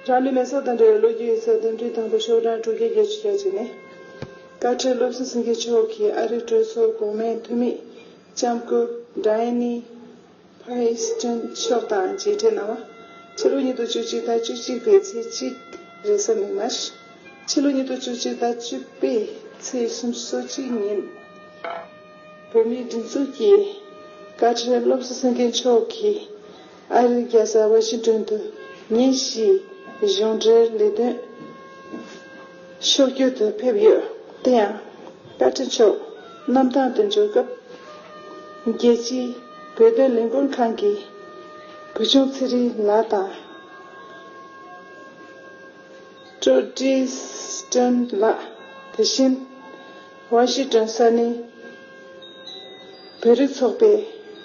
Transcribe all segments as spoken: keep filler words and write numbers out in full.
རང་ལུས་མེ་སྲེག་དང་འབྲེལ་བའི་ལོ་རྒྱུས་ཡིག་ཚགས་དོན་བསྡུས་དང་པོ་ཤོག་གྲངས་དྲུག་བརྒྱ་བརྒྱད་ཅུ་གྱ་གཅིག་ནས། བཀའ་ཁྲི་བློ་བཟང་སེང་གེ་མཆོག་གིས་ཨ་རིའི་གྲོས་ཚོགས་གོང་མའི་འཐུས་མི་ལྕམ་སྐུ་ཌ་ཡ་ནི་ཕ་ཡིས་ཊོན་མཆོག་དང་མཇལ་འཕྲད་གནང་བ། ཕྱི་ལོ་ཉིས་སྟོང་བཅུ་གཅིག་ཟླ་བཅུ་གཅིག་པའི་ཚེས་གཅིག་རེས་གཟའ་མིག་དམར། ཕྱི་ལོ་ཉིས་སྟོང་བཅུ་གཅིག་ཟླ་བཅུ་པའི་ཚེས་སོ་གཅིག་ཉིན། བོད་མིའི་སྒྲིག་འཛུགས་ཀྱི་བཀའ་ཁྲི་བློ་བཟང་སེང་གེ་མཆོག་གིས་ཨ་རིའི་རྒྱལ་ས་ཝ་ཤིང་ཏོན་དུ་ཉིན་བཞིའི་གཞུང་འབྲེལ་ལས་དོན་ཕྱོགས་བསྐྱོད་དུ་ཕེབས་ཡོད། དེ་ཡང་བཀའ་ཁྲི་མཆོག་གནམ་ཐང་དུ་འབྱོར་སྐབས། རྒྱལ་སྤྱིའི་བོད་དོན་ལས་འགུལ་ཁང་གི་བུ་ཆུང་ཚེ་རིང་ལགས་དང་། ཀྲོ་ཏྲི་སི་ཏན་ལགས། དེ་བཞིན་ཝ་ཤིང་ཏོན་ས་གནས་བོད་རིགས་ཚོགས་པའི་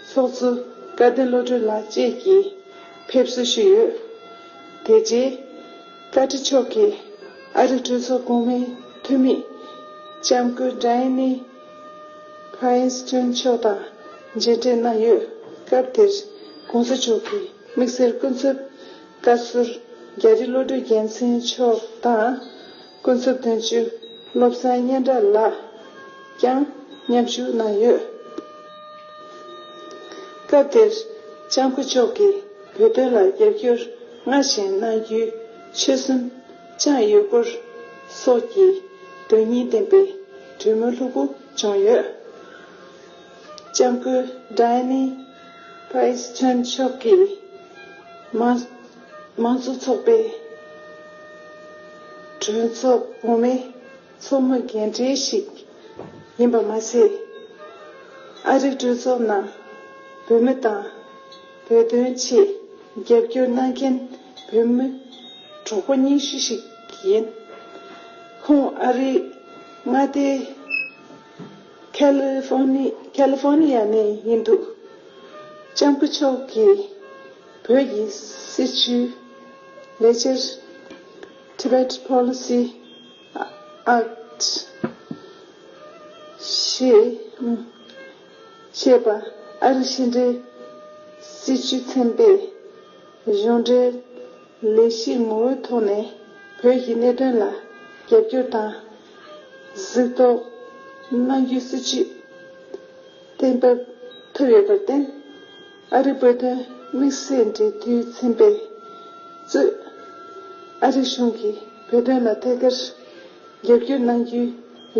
ཚོགས་གཙོ་སྐལ་ལྡན་བློ་གྲོས་ལགས་བཅས་ཀྱིས་ཕེབས་བསུ་ཞུས་ཡོད། དེ་རྗེས་བཀའ་ཁྲི་མཆོག་གིས་ཨ་རིའི་གྲོས་ཚོགས་གོང་མའི་འཐུས་མི་ལྕམ་སྐུ་ཌ་ཡ་ནི་ཕ་ཡིས་ཊོན་མཆོག་དང་མཇལ་འཕྲད་གནང་ཡོད། སྐབས་དེར་གོང་ས་མཆོག་གིས་དམིགས་བསལ་སྐུ་ཚབ་བཀའ་ཟུར་རྒྱ་རི་བློ་གྲོས་རྒྱལ་མཚན་མཆོག་དང་། སྐུ་ཚབ་དོན་གཅོད་བློ་བཟང་སྙན་གྲགས་ལགས་ཀྱང་མཉམ་ཞུགས་གནང་ཡོད། སྐབས་དེར་ལྕམ་སྐུ་མཆོག་གིས་བོད་དོན་ལ་རྒྱབ་སྐྱོར་སྔར་བཞིན་གནང་རྒྱུའི་ཆོད་སེམས་བཅངས་ཡོད་སྐོར་སོགས་ཀྱི་དོན་སྙིང་ལྡན་པའི་གྲོས་མོལ་ལྷུག་པོ་བྱུང་ཡོད། ལྕམ་སྐུ་ཌ་ཡ་ནི་ཕ་ཡིས་ཊོན་མཆོག་གིས་མང་མང་གཙོ་ཚོགས་པའི་གྲོས་ཚོགས་གོང་མའི་ཚོགས་མི་རྒན་གྲས་ཤིག་ཡིན་པ་མ་ཟད། ཨ་རིའི་གྲོས་ཚོགས་ནང་བོད་མི་དང་བོད་དོན་ཆེད་རྒྱབ་སྐྱོར་གནང་མཁན་བོད་མི་གྲོགས་པོ་རྙིང་ཤོས་ཤིག་ཡིན། ཁོང་ཨ་རིའི་མངའ་སྡེ་ཁ་ལི་ཧྥོ་ནི་ཁ་ལི་ཧྥོ་ནི་ཡ་ནས་ཡིན་འདུག། ལྕམ་སྐུ་མཆོག་གིས་བོད་ཀྱི་སྲིད་བྱུས་ལས་འཆར་Tibet Policy Act ཞེས་ཞེས་པ་ཨ་རིའི་ཕྱི་འབྲེལ་སྲིད་བྱུས་ཚན་པའི་གཞུང་འབྲེལ་ལས་གཞི་ངོ་བོའི་ཐོག་ནས་བོད་ཀྱི་གནད་དོན་ལ་རྒྱབ་སྐྱོར་དང་གཟིགས་རྟོག་གནང་རྒྱུའི་སྲིད་བྱུས་གཏན་འབེབས་ཐུབ་ཡོད་པར་བརྟེན། ཨ་རིའི་བོད་དོན་དམིགས་བསལ་འབྲེལ་མཐུད་ཚན་པས་གཙོས་ཨ་རིའི་གཞུང་གིས་བོད་དོན་ལ་ཐད་ཀར་རྒྱབ་སྐྱོར་གནང་རྒྱུའི་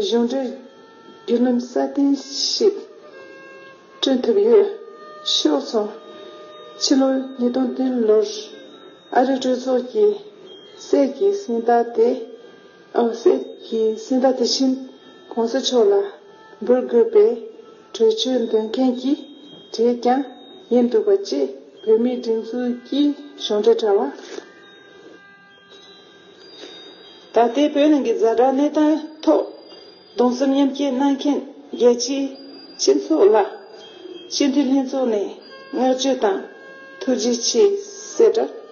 གཞུང་འབྲེལ་བརྒྱུད་ལམ་སྲ་བརྟན་ཞིག་བསྐྲུན་ཐུབ་ཡོད། ཕྱོགས་མཚུངས། ཕྱི་ལོ་ཉིས་སྟོང་བདུན་ལོར་ཨ་རིའི་གྲོས་ཚོགས་ཀྱི་གསེར་གྱི་གཟེངས་རྟགས་དེ། ཨོ་གསེར་གྱི་གཟེངས་རྟགས་དེ་བཞིན་གོང་ས་མཆོག་ལ་འབུལ་དགོས་པའི་གྲོས་ཆོད་འདོན་མཁན་གྱི་གྲས་ཀྱང་ཡིན་འདུག་པ་བཅས་བོད་མིའི་སྒྲིག་འཛུགས་ཀྱི་གཞུང་འབྲེལ་དྲ་བ། ད་ལྟའི་བོད་ནང་གི་ཛ་དྲག་གནས་སྟངས་ཐོག་གདུང་སེམས་མཉམ་སྐྱེད་གནང་མཁན་རྒྱལ་སྤྱིའི་སྤྱི་ཚོགས་ལ་སྤྱི་འཐུས་ལྷན་ཚོགས་ནས་བསྔགས་བརྗོད་དང་ཐུགས་རྗེ་ཆེ་གསལ་བསྒྲགས།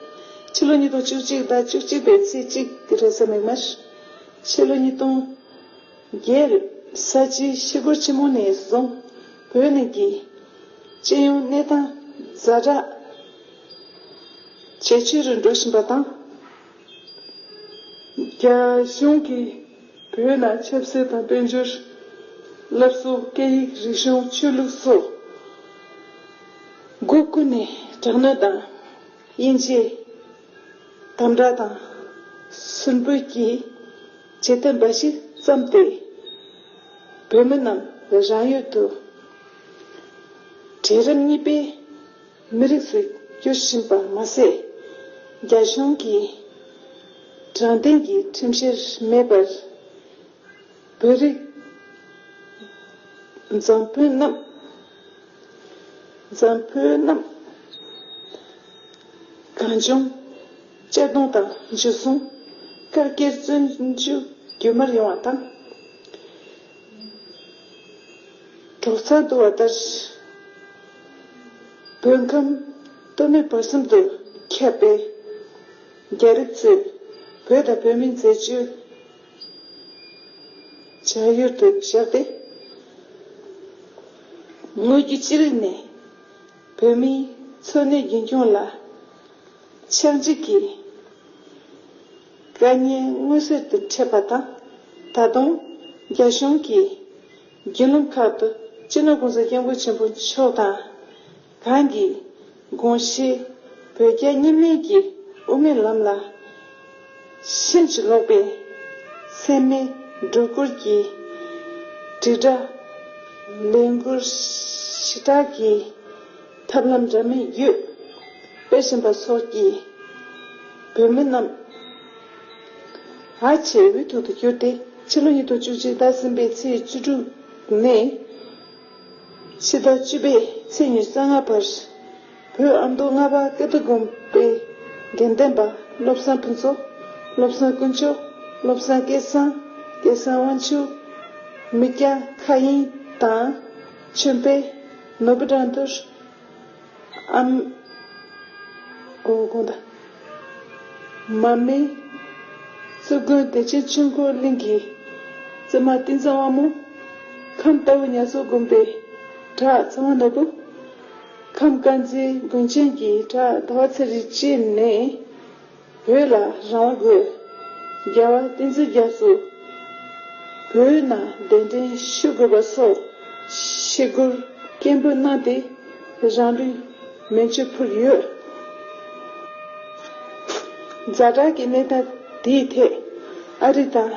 ཕྱི་ལོ་ཉིས་སྟོང་བཅུ་གཅིག་དང་བཅུ་གཅིག་པའི་ཚེས་གཅིག་རེས་གཟའ་མིག་དམར། ཕྱི་ལོ་ཉིས་སྟོང་བརྒྱད་ས་བྱི་ཞི་རྒོལ་ཆེན་མོ་ནས་བཟུང་བོད་ནང་གི་སྤྱི་ཡོངས་གནས་སྟངས་ཛ་དྲག་ཇེ་ཆེ་རུ་འགྲོ་བཞིན་པ་དང་། རྒྱ་གཞུང་གིས་བོད་ནང་ཆབ་སྲིད་དང་དཔལ་འབྱོར། སློབ་གསོ། སྐད་ཡིག་རིག་གཞུང་། ཆོས་ལུགས་སོགས་སྒོ་ཀུན་ནས་དྲག་གནོན་དང་དབྱེ་འབྱེད། དམ་དྲག་དང་སུན་པོ་གྱིས་ཇེ་བརྟན་འབའ་ཞིག་བརྩམས་ཏེ། བོད་མི་རྣམས་རང་ཡུལ་དུ་གྲལ་རིམ་གཉིས་པའི་མི་རིགས་སུ་འགྱུར་བཞིན་པ་མ་ཟད། རྒྱ་གཞུང་གིས་དྲང་བདེན་གྱི་ཁྲིམས་བཤེར་མེད་པར། བོད་རིགས་འཛམ་བུ་གནམ། འཛམ་བུ་གནམ་གང་བྱུང་གཅར་རྡུང་དང་འཇུ་བཟུང་། བཀག་སྐྱིལ་བཙོན་འཇུག་རྒྱུན་མར་ཡོང་བ་དང་། གྲོགས་ཚང་དུ་བ་ལྟར་བོད་ཁམས་སྟོད་སྨད་བར་གསུམ་དུ་ཁྱབ་པའི་རྒྱ་རིགས་ཚོས་བོད་དང་བོད་མིའི་མཛད་སྤྱོད་བྱ་ཡུལ་དུ་བཞག་སྟེ། དངོས་བརྒྱུད་ཅི་རིགས་ནས་བོད་མིའི་འཚོ་གནས་རྒྱུན་སྐྱོང་ལ་ཆག་འཇིག་གི་ དཀའ་ངལ་མངོན་གསལ་དུ་འཕྲད་པ་དང་། ད་དུང་རྒྱ་གཞུང་གིས་བརྒྱུད་ལམ་ཁག་ཏུ་སྤྱི་ནོར་༸གོང་ས་༸སྐྱབས་མགོན་ཆེན་པོ་མཆོག་དང་། གང་གི་དགོངས་བཞེད་བོད་རྒྱ་མཉམ་ལྡན་གྱི་དབུ་མའི་ལམ་ལ་ཕྱིན་ཅི་ལོག་པའི་ཚད་མའི་སྒྲོ་སྐུར་གྱི་དྲིལ་བསྒྲགས་ལས་འགུལ་ཞེ་དྲག་གི་ཐབས་ལམ་འདྲ་མིན་བརྒྱུད་སྤེལ་བཞིན་པ་སོགས་ཀྱིས་བོད་མི་རྣམས་ཧ་ཅང་འུ་ཐུག་ཏུ་གྱུར་ཏེ། ཕྱི་ལོ་ཉིས་སྟོང་བཅུ་གཅིག་ཟླ་གསུམ་པའི་ཚེས་བཅུ་དྲུག་ནས་ཕྱི་ཟླ་བཅུ་པའི་ཚེས་ཉི་ཤུ་རྩ་ལྔ་བར་བོད་ཨ་མདོ་རྔ་པ་ཀིརྟི་དགོན་པའི་དགེ་ལྡན་པ་བློ་བཟང་ཕུན་ཚོགས། བློ་བཟང་དཀོན་མཆོག། བློ་བཟང་སྐལ་བཟང་། སྐལ་བཟང་དབང་ཕྱུག། མི་སྐྱ་མཁའ་དབྱིངས་དང་། ཆོས་འཕེལ། ནོར་བུ་དགྲ་འདུལ། ཨམ། ཨོ་དགོངས་དག་མ་སྨད། སྲིད་དགོན་བདེ་ཆེན་ཆོས་འཁོར་གླིང་གི་བཙུན་མ་བསྟན་འཛིན་དབང་མོ། ཁམས་རྟའུ་ཉ་གསོ་དགོན་པའི་བྲག་ཚང་བ་ནོར་བུ། ཁམས་དཀར་མཛེས་དགོན་ཆེན་གྱི་བྲག་ཟླ་བ་ཚེ་རིང་བཅས་ནས། བོད་ལ་རང་དབང་དགོས། རྒྱལ་བ་བསྟན་འཛིན་རྒྱ་མཚོ་བོད་ནང་གདན་འདྲེན་ཞུ་དགོས་པ་སོགས་ཞུ་སྐུལ་སྐད་འབོད་གནང་སྟེ། རང་ལུས་མེ་མཆོད་ཕུལ་ཡོད། ཛ་དྲག་གི་གནས་སྟངས་དེའི་ཐད་ཨ་རི་དང་།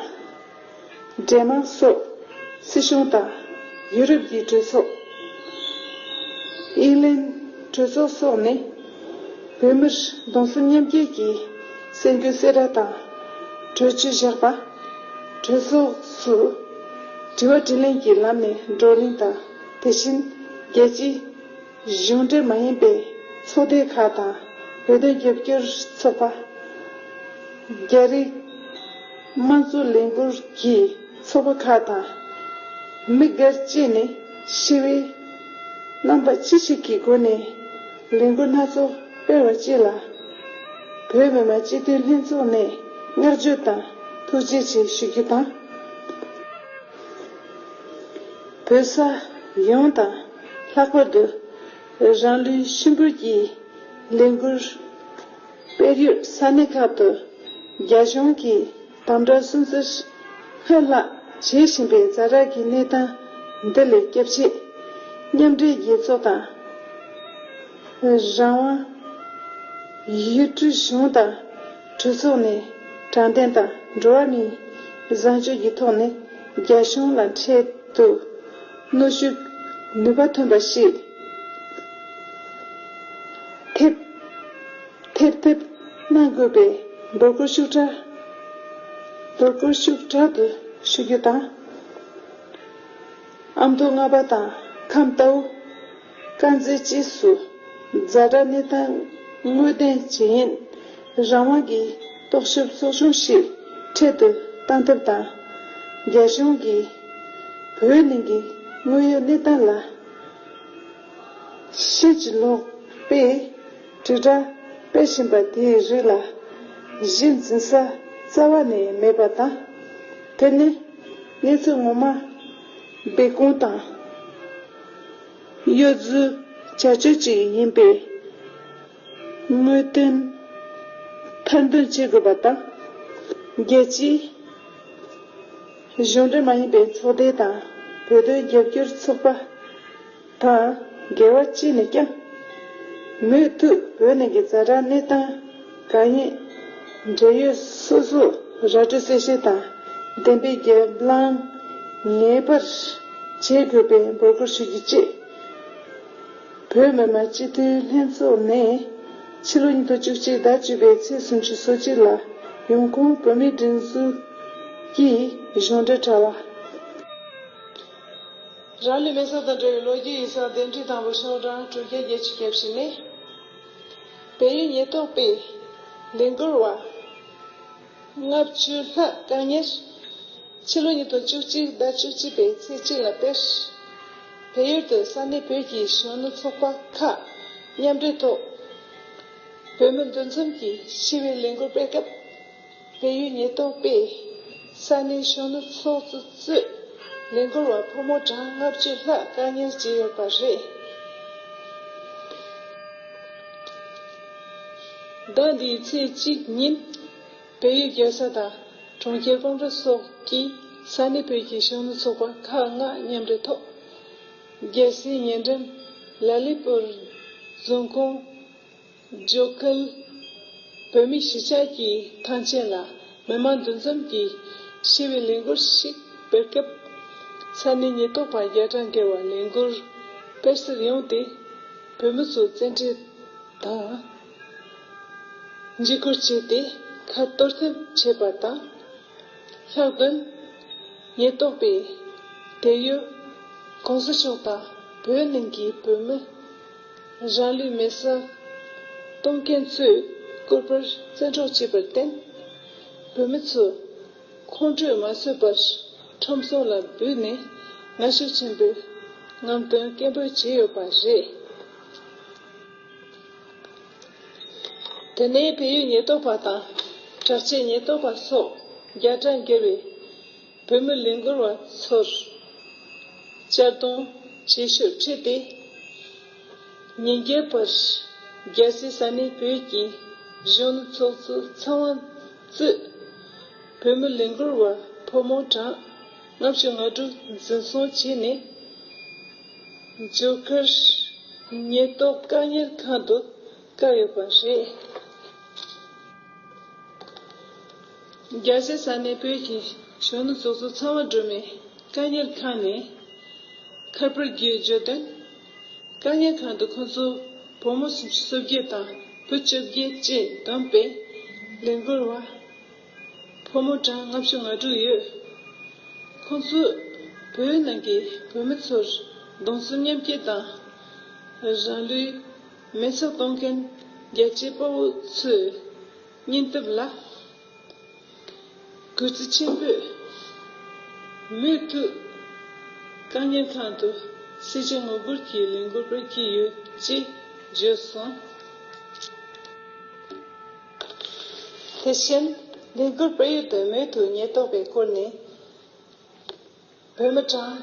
ཌེན་མཱག་སོགས་སྲིད་གཞུང་དང་ཡུ་རོབ་ཀྱི་གྲོས་ཚོགས། ཨིན་ལན་གྲོས་ཚོགས་སོགས་ནས་བོད་མིར་གདུང་སེམས་མཉམ་སྐྱེད་ཀྱི་གསར་འགྱུར་གསལ་བསྒྲགས་དང་། གྲོས་ཆོད་བཞག་པ། གྲོས་ཚོགས་སུ་དྲི་བ་དྲིས་ལན་གྱི་ལམ་ནས་བགྲོ་གླེང་དང་། དེ་བཞིན་རྒྱལ་སྤྱིའི་གཞུང་འབྲེལ་མ་ཡིན་པའི་ཚོགས་སྡེ་ཁག་དང་། བོད་དོན་རྒྱབ་སྐྱོར་ཚོགས་པ། རྒྱ་རིགས་དམངས་གཙོ་ལས་འགུལ་གྱི་ཚོགས་པ་ཁག་དང་། མི་སྒེར་བཅས་ནས་ཞི་བའི་རྣམ་པ་ཅི་ཞིག་གི་སྒོ་ནས་ལས་འགུལ་སྣ་ཚོགས་སྤེལ་བ་བཅས་ལ། བོད་མི་མང་སྤྱི་འཐུས་ལྷན་ཚོགས་ནས་བསྔགས་བརྗོད་དང་ཐུགས་རྗེ་ཆེ་ཞུ་རྒྱུ་དང་། བོད་ས་ཡོངས་དང་། ལྷག་པར་དུ་རང་ལུས་ཤི་འབོད་ཀྱི་ལས་འགུལ་སྤེལ་ཡུལ་ས་གནས་ཁག་ཏུ་རྒྱ་གཞུང་གིས་དམ་དྲག་སུན་གཙེར་སྔར་ལྷག་བྱེད་བཞིན་པའི་ཛ་དྲག་གི་གནས་སྟངས་འདི་ལ་སྐྱབས་ཆེད་མཉམ་འབྲེལ་རྒྱལ་ཚོགས་དང་། རང་དབང་ཡུལ་གྲུ་གཞུང་དང་གྲོས་ཚོགས་ནས་དྲང་བདེན་དང་འགྲོ་བ་མིའི་བཟང་སྤྱོད་ཀྱི་ཐོག་ནས་རྒྱ་གཞུང་ལ་འཕྲལ་དུ་གནོན་ཤུགས་ནུས་པ་ཐོན་པ་ཞིག་ཐེབས་ཐེབས་ཐེབས་གནང་དགོས་པའི་འབོད་སྐུལ་ཤུགས་དྲག་འབོད་སྐུལ་ཤུགས་དྲག་ཏུ་ཞུ་རྒྱུ་དང་། ཨ་མདོ་རྔ་པ་དང་ཁམས་རྟའུ། དཀར་མཛེས་བཅས་སུ་ཛ་དྲག་གནས་སྟངས་དངོས་བདེན་བྱེད་ཡུན་རང་དབང་གི་རྟོག་ཞིབ་ཚོགས་ཆུང་ཞིག་འཕྲལ་དུ་བཏང་ཐབས་དང་། རྒྱ་གཞུང་གིས་བོད་ནང་གི་དངོས་ཡོད་གནས་སྟངས་ལ་ཕྱིན་ཅི་ལོག་པའི་དྲིལ་བསྒྲགས་སྤེལ་བཞིན་པ་དེའི་རིགས་ལ་གཞི་འཛིན་ས་རྩ་བ་ནས་མེད་པ་དང་། དེ་ནི་གནས་ཚུལ་ངོ་མ་སྦས་སྐུང་དང་། གཡོ་རྫུ་བྱ་སྤྱོད་ཅིག་ཡིན་པས་དངོས་བདེན་ཐེར་འདོན་བྱེད་དགོས་པ་དང་། རྒྱལ་སྤྱིའི་གཞུང་འབྲེལ་མ་ཡིན་པའི་ཚོགས་སྡེ་དང་བོད་དོན་རྒྱབ་སྐྱོར་ཚོགས་པ་དང་འགལ་བ་བྱས་ནས་ཀྱང་། མུ་མཐུད་བོད་ནང་གི་ཛ་དྲག་གནས་སྟངས་གང་ཡིན། འབྲེལ་ཡོད་སོ་སོར་ར་སྤྲོད་གསལ་བཤད་དང་བདེན་པའི་རྒྱབ་ལངས་ངེས་པར་བྱེད་དགོས་པའི་འབོད་སྐུལ་ཞུ་རྒྱུ་བཅས། བོད་མི་མང་སྤྱི་འཐུས་ལྷན་ཚོགས་ནས་ཕྱི་ལོ་ཉིས་སྟོང་བཅུ་གཅིག་ཟླ་བཅུ་པའི་ཚེས་སུམ་ཅུ་སོ་གཅིག་ལ་ཡོང་ཁུངས་བོད་མིའི་སྒྲིག་འཛུགས་ཀྱི་གཞུང་འབྲེལ་དྲ་བ། རང་ལུས་མེ་སྲེག་དང་འབྲེལ་བའི་ལོ་རྒྱུས་ཡིག་ཚགས་གདན་ཁྲི་དང་པོ་ཤོག་གྲངས་དྲུག་བརྒྱ་བརྒྱད་ཅུ་གྱ་བཞི་ནས། བལ་ཡུལ་ཉེན་རྟོག་པས་ལས་འགུལ་བ་ལྔ་བཅུ་ལྷག་བཀག་ཉར། ཕྱི་ལོ་ཉིས་སྟོང་བཅུ་གཅིག་ཟླ་བཅུ་གཅིག་པའི་ཚེས་གཅིག་ལ་དཔེར། བལ་ཡུལ་དུ་ས་གནས་བོད་ཀྱི་གཞོན་ནུ་ཚོགས་པ་ཁག་མཉམ་འབྲེལ་ཐོག་བོད་མི་འདུ་འཛོམས་ཀྱིས་ཞི་བའི་ལས་འགུལ་སྤེལ་སྐབས། བལ་ཡུལ་ཉེན་རྟོག་པས་ས་གནས་གཞོན་ནུ་ཚོགས་གཙོ་གཙོས་ལས་འགུལ་བ་ཕོ་མོ་གྲངས་ལྔ་བཅུ་ལྷག་བཀག་ཉར་བྱས་ཡོད་པ་རེད། ཟླ་འདིའི་ཚེས་གཅིག་ཉིན། བལ་ཡུལ་རྒྱལ་ས་དང་གྲོང་ཁྱེར་སྤོམ་ར་སོགས་ཀྱི་ས་གནས་བོད་ཀྱི་གཞོན་ནུ་ཚོགས་པ་ཁག་ལྔ་མཉམ་འབྲེལ་ཐོག་རྒྱལ་སའི་ཉེ་འགྲམ་ལ་ལི་པུར་རྫོང་ཁོངས་ཇོ་ཁལ་བོད་མི་གཞིས་ཆགས་ཀྱི་ཐང་ཆེན་ལ་མི་མང་འདུ་འཛོམས་ཀྱིས་ཞི་བའི་ལས་འགུལ་ཞིག་སྤེལ་སྐབས། ས་གནས་ཉེན་རྟོག་པ་བརྒྱ་གྲངས་བརྒལ་བ་ལས་འགུལ་སྤེལ་སར་ཡོང་སྟེ། བོད་མི་ཚོ་བཙན་ཁྲིད་དང་འཇིགས་སྐུལ་བྱས་ཏེ། ཁ་གཏོར་ཐབས་བྱས་པ་དང་། ལྷག་དོན་ཉེན་རྟོག་པས་དེར་ཡོད་གོང་ས་མཆོག་དང་བོད་ནང་གི་བོད་མི་རང་ལུས་མེ་སྲེག་གཏོང་མཁན་ཚོའི་སྐུ་པར་བཙན་འཕྲོག་བྱས་པར་བརྟེན། བོད་མི་ཚོས་ཁོང་ཁྲོས་མ་བཟོད་པར་ཁྲོམ་ཚོགས་ལ་འབུད་ནས་ངར་ཤུགས་ཆེན་པོས་རྔམ་སྟོན་སྐད་འབོད་བྱས་ཡོད་པ་རེད། དེ་ནས་བལ་ཡུལ་ཉེན་རྟོག་པ་དང་དྲག་ཆས་ཉེན་རྟོག་པ་སོགས་བརྒྱ་གྲངས་བརྒལ་བའི་བོད་མི་ལས་འགུལ་བ་ཚོར་གཅར་རྡུང་བྱེད་ཤུགས་ཁྲིད་དེ། ཉིན་རྒྱབ་པར་རྒྱལ་སའི་ས་གནས་བོད་ཀྱི་གཞོན་ནུ་ཚོགས་གཙོ་ཚང་བ་གཙོས་བོད་མི་ལས་འགུལ་བ་ཕོ་མོ་གྲངས་ལྔ་བཅུ་ང་དྲུག་འཛིན་བཟུང་བྱས་ནས། ཇོ་ཁར་ཉེན་རྟོག་བཀག་ཉར་ཁང་དུ་བཀག་ཡོད་པ་རེད། རྒྱལ་སའི་ས་གནས་བོད་ཀྱི་གཞོན་ནུ་ཚོགས་གཙོ་ཚང་བ་སྒྲོལ་མས་བཀག་ཉར་ཁང་ནས་ཁ་པར་བརྒྱུད་བརྗོད་དོན། བཀག་ཉར་ཁང་དུ་ཁོ་ཚོ་བུ་མོ་སུམ་ཅུ་སོ་བརྒྱད་དང་བུ་བཅོ་བརྒྱད་བཅས་བསྡོམས་པའི་ལས་འགུལ་བ་ཕོ་མོ་གྲངས་ལྔ་བཅུ་ང་དྲུག་ཡོད། ཁོང་ཚོས་བོད་ནང་གི་བོད་མི་ཚོར་གདུང་སེམས་མཉམ་སྐྱེད་དང་། རང་ལུས་མེ་སྲེག་གཏོང་མཁན་རྒྱལ་གཅེས་དཔའ་བོ་ཚོའི་སྙིང་སྟོབས་ལ་གུས་བརྩི་ཆེན་པོས་མུ་མཐུད་བཀག་ཉར་ཁང་དུ་སེར་བྱེས་ངོ་རྒོལ་གྱི་ལས་འགུལ་སྤེལ་གྱི་ཡོད་ཅེས་བརྗོད་སོང་། དེ་བཞིན་ལས་འགུལ་སྤེལ་ཡུལ་དུ་མུ་མཐུད་ཉེན་རྟོག་པས་བསྐོར་ནས། བོད་མི་གྲངས་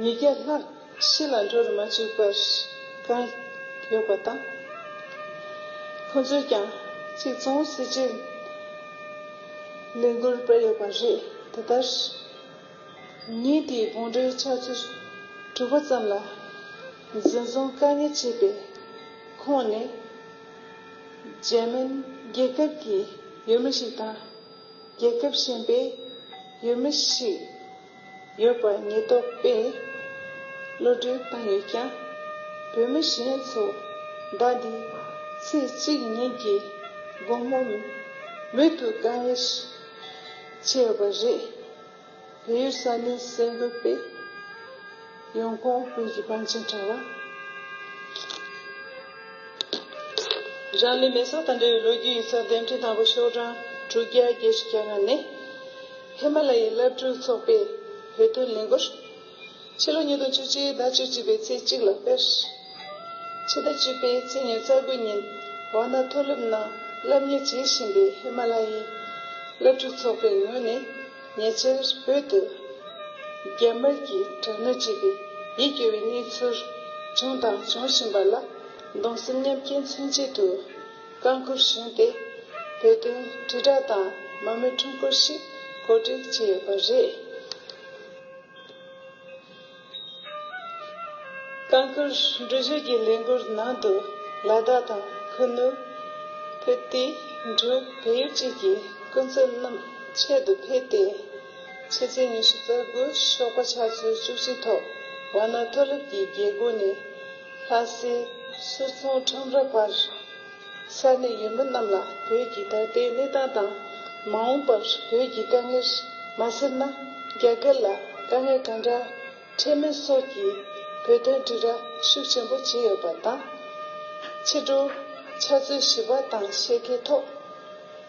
ཉིས་བརྒྱ་ལྷག་ཕྱི་ལ་འགྲོ་རུ་མ་བཅུག་པར་བཀག་ཡོད་པ་དང་། ཁོ་ཚོས་ཀྱང་གཅིག་མཚུངས་སེར་བྱེས་ལས་འགུལ་སྤེལ་ཡོད་པ་རེད། དེ་ལྟར། ཉིན་དེའི་དགོང་དྲོའི་ཆུ་ཚོད་དྲུག་པ་ཙམ་ལ་འཛིན་བཟུང་བཀག་ཉར་བྱས་པའི་ཁོངས་ནས། འཇར་མན་རྒྱལ་ཁབ་ཀྱི་ཡུལ་མི་ཞིག་དང་། རྒྱལ་ཁབ་གཞན་པའི་ཡུལ་མི་ཞིག་ཡོད་པ་ཉེན་རྟོག་པས་གློད་གྲོལ་བཏང་ཡོད་ཀྱང་། བོད་མི་གཞན་ཚོ་ཟླ་འདིའི་ཚེས་གཅིག་ཉིན་གྱི་དགོང་མོ་མུ་མཐུད་བཀག་ཉར་བྱས་ཡོད་པ་རེད། བལ་ཡུལ་ས་གནས་གསར་འགོད་པས་ཡོང་ཁུངས་བོད་ཀྱི་བང་ཆེན་དྲ་བ། རང་ལུས་མེ་སྲེག་དང་འབྲེལ་བའི་ལོ་རྒྱུས་ཡིག་ཚགས་འདེམས་ཁྲིད་དང་པོ་ཤོག་གྲངས་དྲུག་བརྒྱ་བརྒྱད་ཅུ་གྱ་ལྔ་ནས། ཧི་མ་ལ་ཡའི་སློབ་ཕྲུག་ཚོགས་པའི་བོད་དོན་ལས་འགུལ། ཕྱི་ལོ་ཉིས་སྟོང་བཅུ་གཅིག་ཟླ་བཅུ་གཅིག་པའི་ཚེས་གཅིག་ལ་དཔེར། ཕྱི་ཟླ་བཅུ་པའི་ཚེས་ཉེར་དགུ་ཉིན་ཝཱ་ཎ་མཐོ་སློབ་ནང་སློབ་གཉེར་བྱེད་བཞིན་པའི་ཧི་མ་ལ་ཡའི་སློབ་ཕྲུག་ཚོགས་པའི་ངོས་ནས་ཉེ་ཆར་བོད་དུ་རྒྱ་དམར་གྱིས་དྲག་གནོན་བྱས་པའི་ཡིད་སྐྱོ་བའི་གནས་ཚུལ་བྱུང་དང་འབྱུང་བཞིན་པ་ལ་གདུང་སེམས་མཉམ་སྐྱེད་མཚོན་ཆེད་དུ་བཀའ་འཁུར་ཞུས་ཏེ། བོད་དོན་དྲིལ་བསྒྲགས་དང་མང་མོས་ཁྲོམ་སྐོར་ཞིག་གོ་སྒྲིག་བྱས་ཡོད་པ་རེད། བཀའ་འཁུར་འགྲུལ་བཞུད་ཀྱི་ལས་འགུལ་ནང་དུ་ལ་དྭགས་དང་ཁུ་ནུ། ཕུ་ཏི། འབྲུག་བལ་ཡུལ་བཅས་ཀྱི་སྐུ་ཚབ་རྣམས་ཆེད་དུ་ཕེབས་ཏེ། ཕྱི་ཚེས་ཉི་ཤུ་རྩ་དགུ་ཞོགས་པ་ཆུ་ཚོད་བཅུ་གཅིག་ཐོག་ཝཱ་ཎ་མཐོ་སློབ་ཀྱི་རྒྱལ་སྒོ་ནས་ལྷ་སའི་ཟུར་ཚོང་ཁྲོམ་ར་བར། ས་གནས་ཡུལ་མི་རྣམས་ལ་བོད་ཀྱི་ད་ལྟའི་གནས་སྟངས་དང་། མ་འོངས་པར་བོད་ཀྱི་དཀའ་ངལ། མ་ཟད་ན་རྒྱ་གར་ལ་དཀའ་ངལ་གང་འདྲ་འཕྲད་མིན་སོགས་ཀྱི་བོད་དོན་དྲིལ་བསྒྲགས་ཤུགས་ཆེན་པོ་བྱས་ཡོད་པ་དང་། ཕྱི་དྲོ་ཆུ་ཚོད་བཞི་པ་དང་ཕྱེད་ཀའི་ཐོག་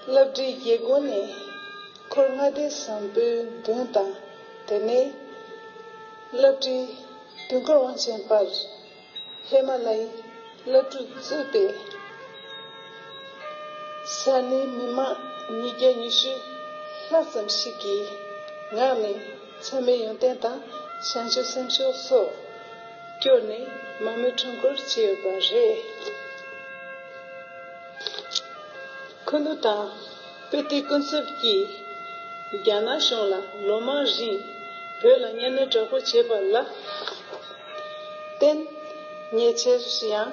སློབ་གྲྭའི་རྒྱལ་སྒོ་ནས་འཁོར་མངའ་སྡེ་བཟང་པོའི་མདུན་དང་། དེ་ནས་སློབ་གྲྭའི་དུས་འཁོར་དབང་ཆེན་བར། ཧི་མ་ལ་ཡའི་སློབ་ཕྲུག་གཙོས་པའི་ས་གནས་མི་མང་ཉིས་བརྒྱ་ཉི་ཤུ་ལྷག་ཙམ་ཞིག་གི་ངག་ནས་ཚང་མའི་ཡོན་ཏན་དང་བྱང་ཆུབ་སེམས་མཆོག་སོགས་བསྐྱོར་ནས་མང་མོས་ཁྲོམ་སྐོར་བྱས་ཡོད་པ་རེད། ཁུ་ནུ་དང་ དཔེ་དེབ་ཀུན་གསབ་ཀྱིས་རྒྱ་ནག་གཞུང་ལ་ལོ་མང་རིང་བོད་ལ་གཉའ་གནོན་དྲག་པོ་བྱས་པ་ལ་བརྟེན། ཉེ་ཆར་ཡང་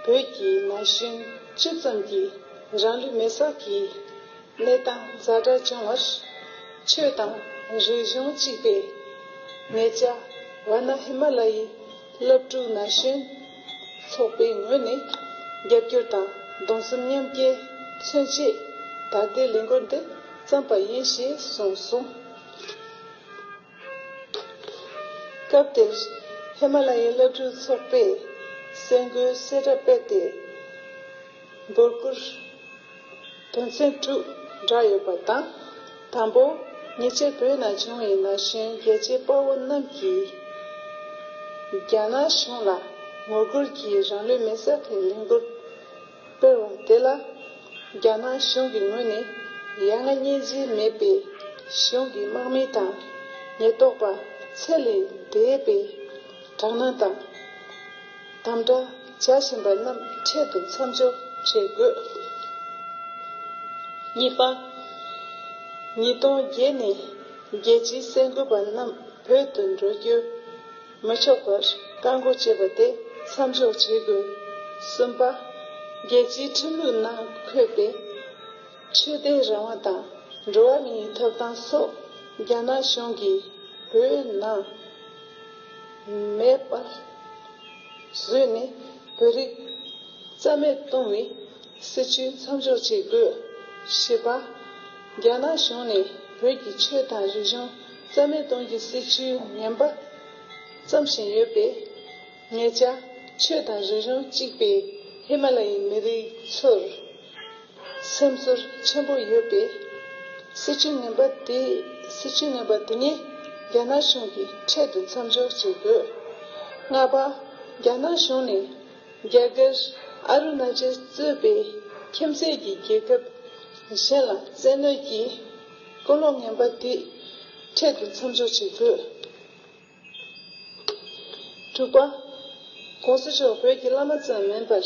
བོད་ཀྱི་ན་གཞོན་བཅུ་ཙམ་གྱིས་རང་ལུས་མེར་སྲེག་གི་གནས་སྟངས་ཛ་དྲག་བྱུང་བར། ཆོས་དང་རིག་གཞུང་གཅིག་པའི་ངེད་ཅག་ཝཱ་ཎ་ཧི་མ་ལ་ཡའི་སློབ་ཕྲུག་ན་གཞོན་ཚོགས་པའི་ངོས་ནས་རྒྱབ་སྐྱོར་དང་གདུང་སེམས་མཉམ་སྐྱེད་མཚོན་ཆེད། ད་ལྟའི་ལས་འགུལ་འདི་བརྩམས་པ་ཡིན་ཞེས་གསུངས་སོང་། སྐབས་དེར་ཧི་མ་ལ་ཡའི་སློབ་ཕྲུག་ཚོགས་པས་གསར་འགོད་གསལ་བསྒྲགས་སྤེལ་ཏེ། འབོད་སྐུལ་དོན་ཚན་དྲུག་བསྒྲགས་ཡོད་པ་དང་། དང་པོ། ཉེ་ཆར་བོད་ནང་བྱུང་བའི་ན་གཞོན་རྒྱལ་གཅེས་དཔའ་བོ་རྣམས་ཀྱིས་རྒྱ་ནག་གཞུང་ལ་ངོ་རྒོལ་གྱིས་རང་ལུས་མེར་སྲེག་གི་ལས་འགུལ་སྤེལ་བ་དེ་ལ། རྒྱ་ནག་གཞུང་གི་ངོས་ནས་ཡ་ང་སྙིང་རྗེ་མེད་པའི་གཞུང་གི་དམག་མི་དང་ཉེན་རྟོག་པ་ཚད་ལས་འདས་པའི་དྲག་གནོན་དང་དམ་དྲག་བྱ་བཞིན་པ་རྣམས་འཕྲལ་དུ་མཚམས་འཇོག་བྱེད་དགོས། གཉིས་པ། ཉིས་སྟོང་བརྒྱད་ནས་རྒྱལ་སྤྱིའི་གསར་འགོད་པ་རྣམས་བོད་དུ་འགྲོ་རྒྱུ་མི་ཆོག་པར་བཀག་འགོག་བྱས་པ་དེ་མཚམས་འཇོག་བྱེད་དགོས། གསུམ་པ། རྒྱལ་སྤྱིའི་ཁྲིམས་ལུགས་ནང་འཁོད་པའི་ཆོས་དད་རང་དབང་དང་འགྲོ་བ་མིའི་ཐོབ་ཐང་སོགས་རྒྱ་ནག་གཞུང་གིས་བོད་ནང་མེད་པར་བཟོས་ནས་བོད་རིགས་རྩ་མེད་གཏོང་བའི་སྲིད་བྱུས་མཚམས་འཇོག་བྱེད་དགོས། བཞི་པ། རྒྱ་ནག་གཞུང་ནས་བོད་ཀྱི་ཆོས་དང་རིག་གཞུང་རྩ་མེད་གཏོང་རྒྱུའི་སྲིད་བྱུས་ངན་པ་བརྩམས་བཞིན་ཡོད་པས། ངེད་ཅག་ཆོས་དང་རིག་གཞུང་གཅིག་པའི་ཧི་མ་ལ་ཡའི་མི་རིགས་ཚོར་སེམས་ཚོར་ཆེན་པོ་ཡོད་པས། སྲིད་བྱུས་ངན་པ་དེ། སྲིད་བྱུས་ངན་པ་དེ་ཉིད་རྒྱ་ནག་གཞུང་གིས་འཕྲལ་དུ་མཚམས་འཇོག་བྱེད་དགོས། ལྔ་པ། རྒྱ་ནག་གཞུང་ནས་རྒྱ་གར་ཨ་རུ་ན་ཅལ་གཙོས་པའི་ཁྱིམ་མཚེས་ཀྱི་རྒྱལ་ཁབ་གཞན་ལ་བཙན་གནོན་གྱི་གོ་ལོག་ངན་པ་དེ་འཕྲལ་དུ་མཚམས་འཇོག་བྱེད་དགོས། དྲུག་པ། གོང་ས་མཆོག་བོད་ཀྱི་བླ་མ་ཙམ་མིན་པར་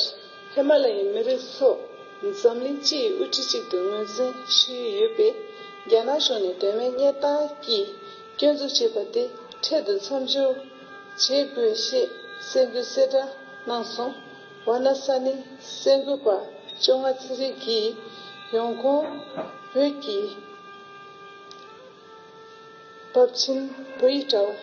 ཧི་མ་ལ་ཡའི་མི་རིགས་སོགས་འཛམ་གླིང་སྤྱིའི་དབུ་ཁྲིད་ཅིག་ཏུ་ངོས་འཛིན་ཞུས་ཡོད་པས། རྒྱ་ནག་གཞུང་ནས་དོན་མེད་སྙད་གཏམ་གྱིས་སྐྱོན་འཛུགས་བྱས་པ་དེ་འཕྲལ་དུ་མཚམས་འཇོག་བྱེད་དགོས་ཞེས་གསར་འགོད་གསལ་བསྒྲགས་གནང་སོང་། ཝཱ་ཎ་ས་གནས་གསར་འགོད་པ་བཅོ་ལྔ་ཚེ་རིང་གིས་ཡོང་ཁུངས་བོད་ཀྱི་བབ་ཆེན་བོད་ཡིག་དྲ་བ།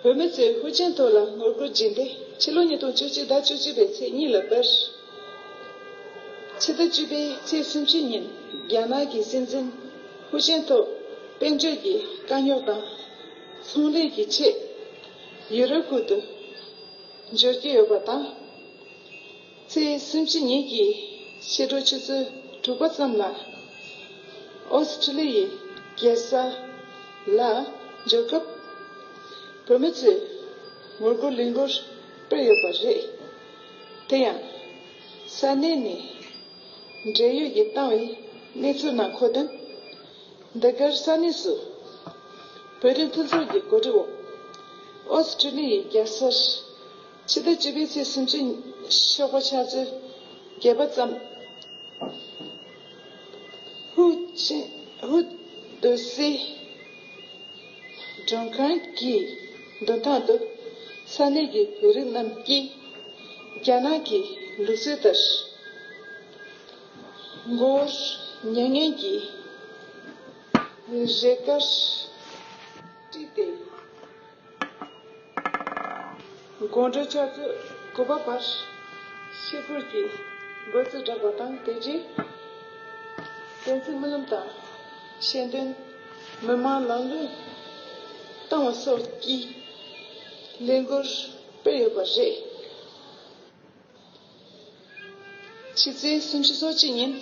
བོད་མི་ཚོས་ཧུའུ་ཅིན་ཐའོ་ལ་ངོ་རྒོལ་བྱས་ཏེ། ཕྱི་ལོ་ཉིས་སྟོང་བཅུ་གཅིག་ཟླ་བཅུ་གཅིག་པའི་ཚེས་གཉིས་ལ་བར། ཕྱི་ཟླ་བཅུ་པའི་ཚེས་སུམ་ཅུ་ཉིན་རྒྱ་ནག་གི་སྲིད་འཛིན་ཧུའུ་ཅིན་ཐའོ་དཔལ་འབྱོར་གྱི་དཀའ་རྙོག་དང་ཚོང་ལས་ཀྱི་ཆེད་ཡུ་རོབ་ཁུལ་དུ་འབྱོར་གྱི་ཡོད་པ་དང་། ཚེས་སུམ་ཅུ་ཉིན་གྱི་ཕྱི་དྲོ་ཆུ་ཚོད་དྲུག་པ་ཙམ་ལ་ཨོ་སི་ཁྲུ་ལི་ཡའི་རྒྱལ་ས་ལ་འབྱོར་སྐབས། བོད་མི་ཚོས་ངོ་རྒོལ་ལས་འགུལ་སྤེལ་ཡོད་པ་རེད། དེ་ཡང་ས་གནས་ནས་འབྲེལ་ཡོད་ཀྱིས་བཏང་བའི་གནས་ཚུལ་ནང་འཁོད་དོན། འདི་གར་ས་གནས་སུ་བོད་དོན་མཐུན་ཚོགས་ཀྱི་གོ་སྒྲིག་འོག་ཨོ་སི་ཁྲུ་ལི་ཡའི་རྒྱལ་སར་ཕྱི་ཟླ་བཅུ་པའི་ཚེས་སུམ་ཅུ་ཞོགས་པ་ཆུ་ཚོད་བརྒྱད་པ་ཙམ། ཧུའུ་ཅི། ཧུའུ་ཏུ་སི་མགྲོན་ཁང་གི་མདུན་ཐང་དུ་ས་གནས་ཀྱི་བོད་རིགས་རྣམས་ཀྱིས་རྒྱ་ནག་གི་ལུགས་སྲོལ་ལྟར། མགོ་བོར་མྱ་ངན་གྱི་རས་དཀར་དཀྲིས་ཏེ། དགོང་དྲོ་ཆུ་ཚོད་དགུ་པ་བར་ཤི་སྒོར་གྱི་འབོད་ཚིག་བསྒྲགས་པ་དང་། དེ་རྗེས་བདེན་ཚིག་སྨོན་ལམ་དང་ཤེས་འདོན། མི་མང་ལམ་ལྷོང་བཏང་བ་སོགས་ཀྱི་ལས་འགུལ་སྤེལ་ཡོད་པ་རེད། ཕྱི་ཚེས་སུམ་ཅུ་སོ་གཅིག་ཉིན་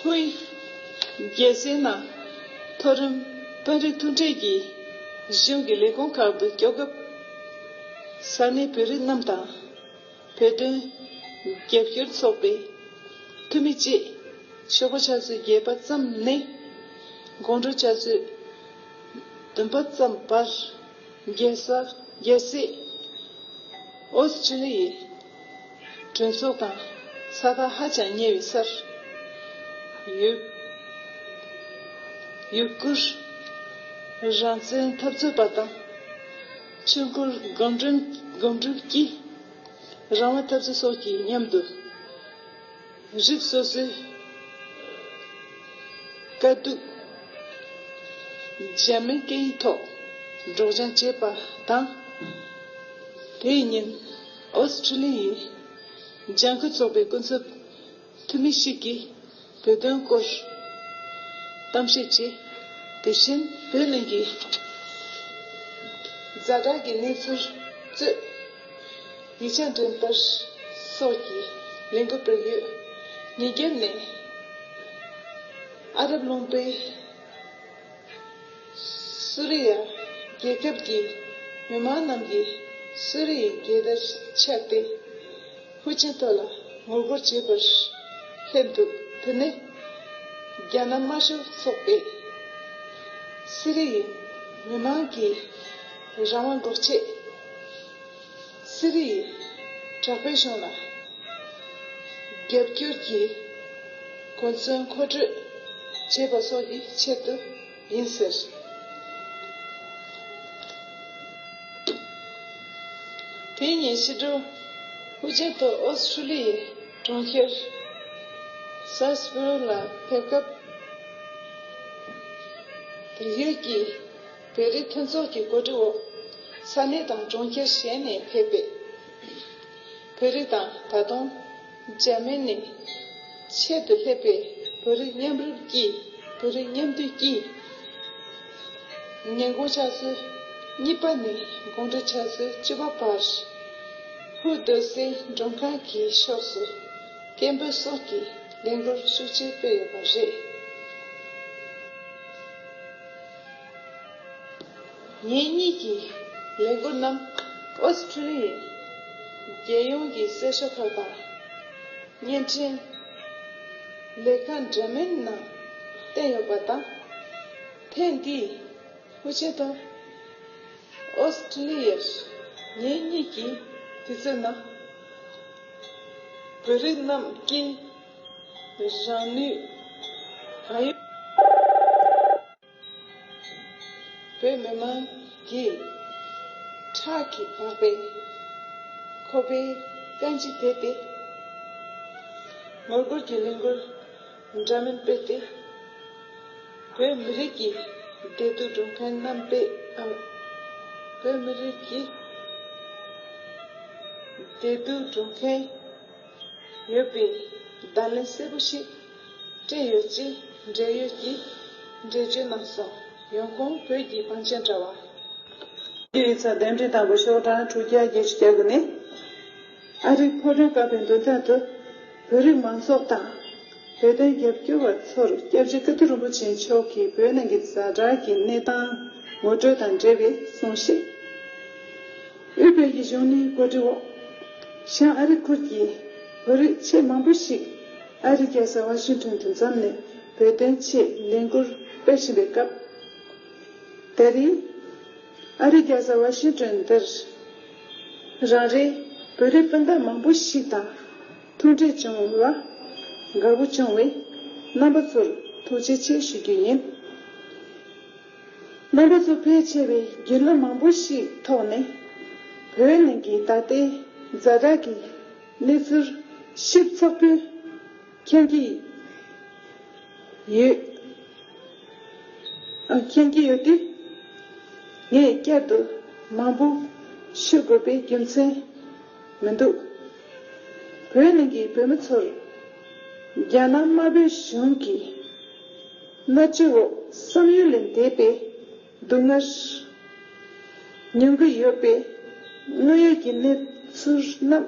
ཧུའེ་རྒྱལ་སའི་ནང་མཐོ་རིམ་དཔོན་རིགས་ཐུག་འཕྲད་ཀྱིས་གཞུང་གི་ལས་ཁུངས་ཁག་ཏུ་སྐྱོད་སྐབས། ས་གནས་བོད་རིགས་རྣམས་དང་བོད་དོན་རྒྱབ་སྐྱོར་ཚོགས་པའི་འཐུས་མི་བཅས་ཞོགས་པ་ཆུ་ཚོད་བརྒྱད་པ་ཙམ་ནས་དགོང་དྲོ་ཆུ་ཚོད་བདུན་པ་ཙམ་བར་རྒྱལ་ས་རྒྱལ་སྲིད་ཨོ་སི་ཁྲུ་ལི་ཡའི་གྲོས་ཚོགས་དང་ ས་ཐག་ཧ་ཅང་ཉེ་བའི་སར། ཡུ་ཡུ་གུར་རང་བཙན་འཐབ་རྩོད་པ་དང་ཆོས་འཁོར་སྒོམ་སྒྲུབ་སྒོམ་སྒྲུབ་ཀྱི་རང་དབང་འཐབ་རྩོད་སོགས་ཀྱི་མཉམ་དུ། རིགས་སོ་སོའི་དཀའ་སྡུག་འཇར་མན་སྐད་ཡིག་ཐོག་སྒྲོག་སྦྱང་བྱས་པ་དང་། དེའི་ཉིན་ཨོ་སི་ཁྲུ་ལི་ཡའི་ལྗང་ཁུ་ཚོགས་པའི་སྐུ་ཚབ་འཐུས་མི་ཞིག་གིས་བོད་དོན་སྐོར་གཏམ་བཤད་བྱས། དེ་བཞིན་བོད་ནང་གི་ཛ་དྲག་གི་གནས་ཚུལ་གཙོས་ཡིག་ཆ་འགྲེམས་སྟོན་སོགས་ཀྱི་ལས་འགུལ་སྤེལ་ཡོད། ཉིན་རྒྱབ་ནས་ཨ་རབ་ལུང་པའི་སུ་རི་ཡ་རྒྱལ་ཁབ་ཀྱི་མི་མང་རྣམས་ཀྱིས་སུ་རི་ཡའི་རྒྱལ་དར་འཕྱར་ཏེ། ཧུ་ཅིན་ཐོ་ལ་ངོ་རྒོལ་བྱེད་པར་སླེབས་འདུག་དེ་ནི་རྒྱ་ནག་དམར་ཤོག་ཚོགས་པས་སི་རི་ཡའི་མི་མང་གི་རང་དབང་འགོག་ཆེད། སི་རི་ཡའི་དྲག་པོའི་གཞུང་ལ་རྒྱབ་སྐྱོར་གྱི་གོ་མཚོན་མཁོ་སྤྲོད་བྱེད་པ་སོགས་ཀྱི་ཆེད་དུ་ཡིན་ཟེར། དེ་ཉིན་ཕྱི་དྲོ་ཧུ་ཅིན་ཐོ་ཨོ་སི་ཁྲུ་ལི་ཡའི་གྲོང་ཁྱེར་སཱ་སི་པུ་རུ་ལ་ཕེབས་སྐབས། བལ་ཡུལ་གྱི་བོད་རིགས་མཐུན་ཚོགས་ཀྱི་གོ་སྒྲིག་འོག་ས་གནས་དང་གྲོང་ཁྱེར་གཞན་ནས་ཕེབས་པའི་བོད་རིགས་དང་། ད་དུང་འཇར་མན་ནས་ཆེད་དུ་སླེབས་པའི་བོད་རིགས་མཉམ་རུབ་ཀྱིས། བོད་རིགས་མཉམ་འདུས་ཀྱིས། ཉིན་གུང་ཕྱག་ཚོད་གཉིས་པ་ནས་དགོང་དྲོ་ཕྱག་ཚོད་བཅུ་པ་བར། ཧུ་རྡོ་སའི་མགྲོན་ཁང་གི་ཕྱོགས་སུ་སྐད་འབོད་སོགས་ཀྱི་ལས་འགུལ་ཤུགས་ཆེ་སྤེལ་ཡོད་པ་རེད། ངེད་གཉིས་ཀྱི་ལས་འགུལ་རྣམས་ཨོ་སི་ཁྲུ་ལི་ཡའི་རྒྱལ་ཡོངས་ཀྱི་གསལ་ཤོག་ཁག་དང་། བརྙན་འཕྲིན་ལས་ཁང་འདྲ་མིན་ནང་བསྟན་ཡོད་པ་དང་། ཐེངས་འདིའི་ཧུ་ཅིན་ཐོ་ཨོ་སི་ཁྲུ་ལི་ཡར་ངེད་གཉིས་ཀྱིས་དུས་ཚོད་ནང་བོད་རིགས་རྣམས་ཀྱིས་རང་ནུས་གང་ཡོད། བོད་མི་མང་གིས་ཁྲག་གིས་སྦགས་པའི་ཁོག་པའི་རྐང་རྗེས་དེད་དེ། ངོ་རྒོལ་གྱི་ལས་འགུལ་འདྲ་མིན་སྤེལ་ཏེ། བོད་མི་རིགས་ཀྱི་བདེ་སྡུག་སྒྲུབ་མཁན་རྣམ་པས། ཨ། བོད་མི་རིགས་ཀྱི་བདེ་སྡུག་སྒྲུབ་མཁན་ཡོད་པའི་བརྡ་ལན་གསལ་པོ་ཞིག་སྤྲད་ཡོད་ཅེས་འབྲེལ་ཡོད་ཀྱིས་འགྲེལ་བརྗོད་གནང་སོང་། ཡོང་ཁུངས་བོད་ཀྱི་བང་ཆེན་དྲ་བ། ཡིག་ཚང་རྟེན་འབྲེལ་དང་པོ་ཤོག་གྲངས་དྲུག་བརྒྱ་བརྒྱད་ཅུ་གྱ་དགུ་ནས། ཨ་རིའི་ཕོ་བྲང་དཀར་པོའི་མདུན་ཐང་དུ་བོད་རིགས་མང་ཚོགས་དང་བོད་དོན་རྒྱབ་སྐྱོར་བ་ཚོར་སྐྱབས་རྗེ་ཀིརྟི་རིན་པོ་ཆེ་མཆོག་གིས་བོད་ནང་གི་ཛ་དྲག་གི་གནས་སྟངས་ངོ་སྤྲོད་དང་འབྲེལ་བའི་གསུང་བཤད། དབུས་བོད་ཀྱི་གཞུང་ནས་གོ་སྒྲིག་འོག་བྱང་ཨ་རི་ཁུལ་གྱི་བོད་རིགས་ཆེས་མང་པོ་ཞིག་ཨ་རིའི་རྒྱལ་ས་ཝ་ཤིང་ཊོན་དུ་འཛོམས་ནས་བོད་དོན་ཆེད་ལས་འགུལ་སྤེལ་བཞིན་པའི་སྐབས། ད་རེས་ཨ་རིའི་རྒྱལ་ས་ཝ་ཤིང་ཊོན་འདིར་རང་རེའི་བོད་རིགས་སྤུན་ཟླ་མང་པོ་ཞིག་དང་ཐུག་འཕྲད་བྱུང་བ་དགའ་པོ་བྱུང་བས། རྣམ་པ་ཚོར་ཐུགས་རྗེ་ཆེ་ཞུ་རྒྱུ་ཡིན། རྣམ་པ་ཚོ་ཕལ་ཆེ་བས་བརྒྱུད་ལམ་མང་པོ་ཞིག་ཐོག་ནས་བོད་ནང་གི་ད་ལྟའི་ཛ་དྲག་གི་གནས་ཚུལ་ཞིབ་ཚགས་པོས་མཁྱེན་གྱི་ཡོད། མཁྱེན་གྱི་ཡོད་དེ། ངས་བསྐྱར་དུ་མང་པོ་ཞུ་དགོས་པའི་རྒྱུ་མཚན་མི་འདུག་བོད་ནང་གི་བོད་མི་ཚོར་རྒྱ་ནག་དམར་པོའི་གཞུང་གིས་མནར་གཅོད་འོག་བསམ་ཡུལ་ལས་འདས་པའི་སྡུག་བསྔལ་མྱོང་གི་ཡོད་པའི་དངོས་ཡོད་ཀྱི་གནས་ཚུལ་རྣམས་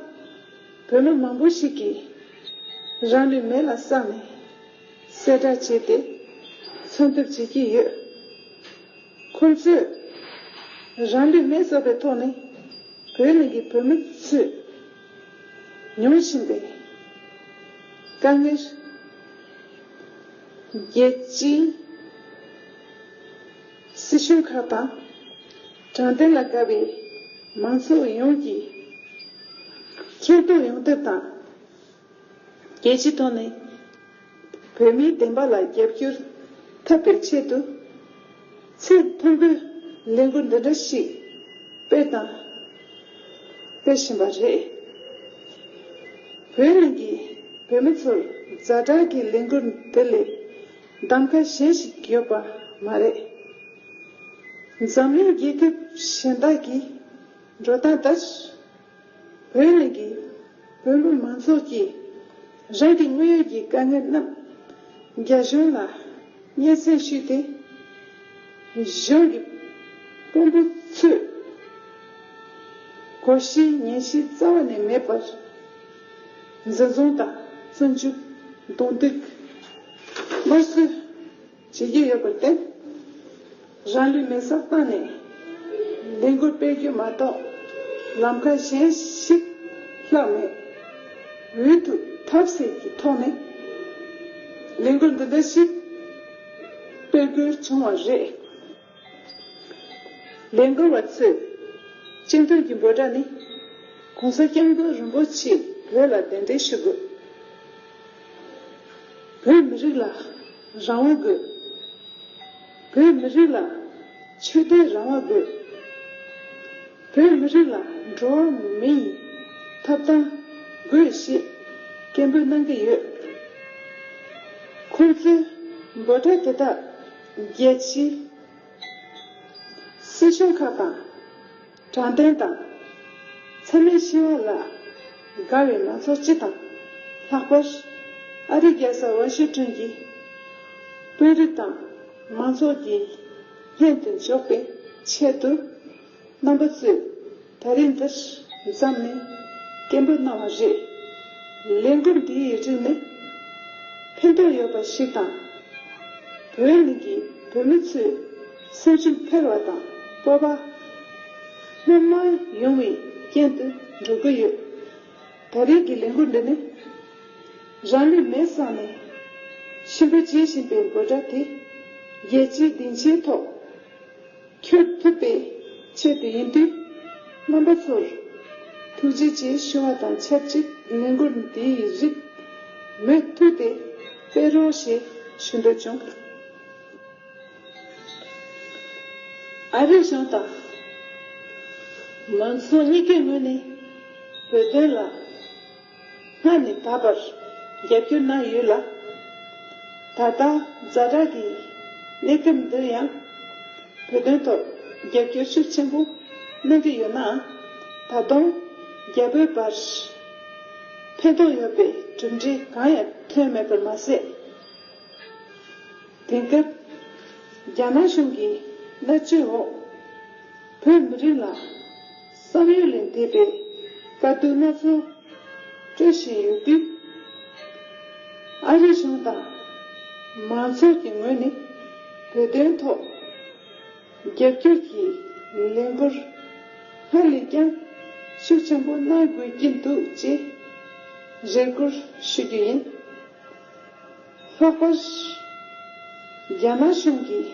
བོད་མི་མང་པོ་ཞིག་གིས་རང་ལུས་མེ་ལ་བསྲེགས་ནས་གསལ་བསྒྲགས་བྱས་ཏེ་མཚོན་ཐབས་བྱེད་ཀྱི་ཡོད། ཁོང་ཚོས་རང་ལུས་མེ་བསྲེགས་པའི་ཐོག་ནས་བོད་ནང་གི་བོད་མི་ཚོས་མྱོང་བཞིན་པའི་དཀའ་ངལ། རྒྱལ་སྤྱིའི་སྲིད་གཞུང་ཁག་དང་། དྲང་བདེན་ལ་དགའ་བའི་མང་ཚོགས་ཡོངས་ཀྱིས་མཁྱེན་རྟོགས་ཡོང་ཐབས་དང་། རྒྱལ་སྤྱིའི་ཐོག་ནས་བོད་མིའི་བདེན་པ་ལ་རྒྱབ་སྐྱོར་ཐོབ་པའི་ཆེད་དུ། ཚད་མཐོན་པོའི་ལས་འགུལ་འདི་འདྲ་ཞིག་སྤེལ་དང་སྤེལ་བཞིན་པ་རེད། བོད་ནང་གི་བོད་མི་ཚོར་ཛ་དྲག་གི་ལས་འགུལ་འདི་ལས་གདམ་ག་གཞན་ཞིག་ཡོད་པ་མ་རེད། འཛམ་གླིང་རྒྱལ་ཁབ་གཞན་དག་གི་འགྲོ་སྟངས་ལྟར། བོད་ནང་གི་བོད་མི་མང་ཚོགས་ཀྱིས་རང་གི་དངོས་ཡོད་ཀྱི་དཀའ་ངལ་རྣམས་རྒྱ་གཞུང་ལ་སྙན་སེང་ཞུས་ཏེ། གཞུང་གི་དཔོན་པོ་ཚོས་གོ་ཤེས་ཉན་ཤེས་རྩ་བ་ནས་མེད་པར། འཛིན་བཟུང་དང་བཙོན་འཇུག་རྡུང་རྡེག་དམར་གསོད་བྱེད་ཀྱི་ཡོད་པར་བརྟེན། རང་ལུས་མེར་སྲེག་བཏང་ནས་ལས་འགུལ་སྤེལ་རྒྱུ་མ་གཏོགས་ལམ་ཁ་གཞན་ཞིག་ལྷག་མེད། འོས་བསྡུ་ཐབས་ཟད་ཀྱི་ཐོག་ནས་ལས་འགུལ་འདི་འདྲ་ཞིག་སྤེལ་དགོས་བྱུང་བ་རེད། ལས་འགུལ་བ་ཚོས་སྤྱི་མཐུན་གྱི་འབོད་སྒྲ་ནི། ༸གོང་ས་༸སྐྱབས་མགོན་རིན་པོ་ཆེས་བོད་ལ་གདན་འདྲེན་ཞུ་དགོས། བོད་མི་རིགས་ལ་རང་དབང་དགོས། བོད་མི་རིགས་ལ་ཆོས་དད་རང་དབང་དགོས། བོད་མི་རིགས་ལ་འགྲོ་བ་མིའི་ཐོབ་ཐང་དགོས་ཞེས་སྐད་འབོད་གནང་གི་ཡོད། ཁོང་ཚོའི་འབོད་སྒྲ་དེ་དག་རྒྱལ་སྤྱིའི་སྲིད་གཞུང་ཁག་དང་། དྲང་བདེན་དང་། འཚེ་མེད་ཞི་བ་ལ་དགའ་བའི་མང་ཚོགས་སྤྱི་དང་། ལྷག་པར་ཨ་རིའི་རྒྱལ་ས་ཝ་ཤིང་ཏོན་གྱི་དཔོན་རིགས་དང་མང་ཚོགས་ཀྱི་སྙན་དུ་འཇོག་པའི་ཆེད་དུ། རྣམ་པ་ཚོས་ད་རིང་འདིར་འཛོམས་ནས་སྐད་འབོད་གནང་བ་རེད། ལས་འགུལ་འདིའི་རིགས་ནི་ཕན་ཐོགས་ཡོད་པ་ཞིག་དང་། བོད་ནང་གི་བོད་མི་ཚོའི་སེམས་ཤུགས་འཕེལ་བ་དང་སྤོབས་པ་སྔར་མ་མྱོང་བའི་རྐྱེན་དུ་འགྲོ་གི་ཡོད། ད་རེས་ཀྱི་ལས་འགུལ་འདི་ནི། རང་ལུས་མེར་སྲེག་ནས་གཤིན་པོ་བྱེད་བཞིན་པའི་འབོད་སྒྲ་དེ། རྒྱལ་སྤྱིའི་སྡིངས་ཆའི་ཐོག་འཁྱོལ་ཐུབ་པའི་ཆེད་དུ་ཡིན་དུས། རྣམ་པ་ཚོར་ཐུགས་རྗེ་ཆེ་ཞུ་བ་དང་ཆབས་ཅིག་ལས་འགུལ་འདིའི་རིགས་མུ་མཐུད་དེ་སྤེལ་རོགས་ཞེས་ཞུ་འདོད་བྱུང་། ཨ་རིའི་གཞུང་དང་མང་ཚོགས་གཉིས་ཀའི་ངོས་ནས་བོད་དོན་ལ་སྔར་ནས་ད་བར་རྒྱབ་སྐྱོར་གནང་ཡོད་ལ། ད་ལྟ་ཛ་དྲག་གི་གནས་སྐབས་འདིར་ཡང་བོད་དོན་ཐོག་རྒྱབ་སྐྱོར་ཤུགས་ཆེན་པོ་གནང་གི་ཡོད་ནའང་། ད་དུང་རྒྱ་བོད་བར་ཕན་ཐོགས་ཡོད་པའི་གྲུབ་འབྲས་གང་ཡང་ཐོན་མེད་པར་མ་ཟད། དེང་སྐབས་རྒྱ་ནག་གཞུང་གི་མནར་གཅོད་འོག་བོད་མི་རིགས་ལ་བསམ་ཡུལ་ལས་འདས་པའི་དཀའ་སྡུག་སྣ་ཚོགས་སྤྲོད་བཞིན་ཡོད་དུས། ཨ་རིའི་གཞུང་དང་མང་ཚོགས་ཀྱི་ངོས་ནས་བོད་དོན་ཐོག་རྒྱབ་སྐྱོར་གྱི་ལས་འགུལ་སྔར་ལས་ཀྱང་ཤུགས་ཆེན་པོ་གནང་དགོས་ཀྱི་འདུག་ཅེས་རེ་སྐུལ་ཞུ་རྒྱུ་ཡིན། ལྷག་པར་རྒྱ་ནག་གཞུང་གིས་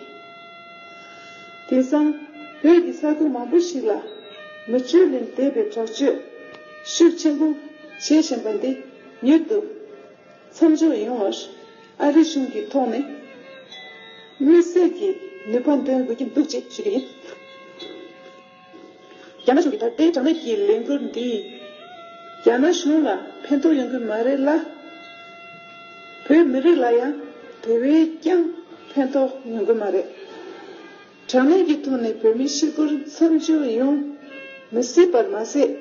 དེང་སང་བོད་ཀྱི་ས་ཁུལ་མང་པོ་ཞིག་ལ་མི་སྤྱོད་ལས་འདས་པའི་དྲག་སྤྱོད་ཤུགས་ཆེན་པོ་བྱེད་བཞིན་པ་འདི་མྱུར་དུ་མཚམས་འཇོག་ཡོང་བར་ཨ་རི་གཞུང་གི་ཐོག་ནས་དམིགས་བསལ་གྱི་ནུས་པ་འདོན་དགོས་ཀྱི་འདུག་ཅེས་ཞུ་རྒྱུ་ཡིན། རྒྱ་ནག་གཞུང་གི་ད་ལྟའི་དྲག་གནོན་གྱི་ལས་འགུལ་འདིས་རྒྱ་ནག་གཞུང་ལ་ཕན་ཐོགས་ཡོང་གི་མ་རེད་ལ། བོད་མི་རིགས་ལ་ཡང་དེ་བས་ཀྱང་ཕན་ཐོགས་ཡོང་གི་མ་རེད། དྲག་གནོན་གྱི་ཐོག་ནས་བོད་མིའི་ཤི་སྐོར་མཚམས་འཇོག་ཡོང་མི་སྲིད་པར་མ་ཟད།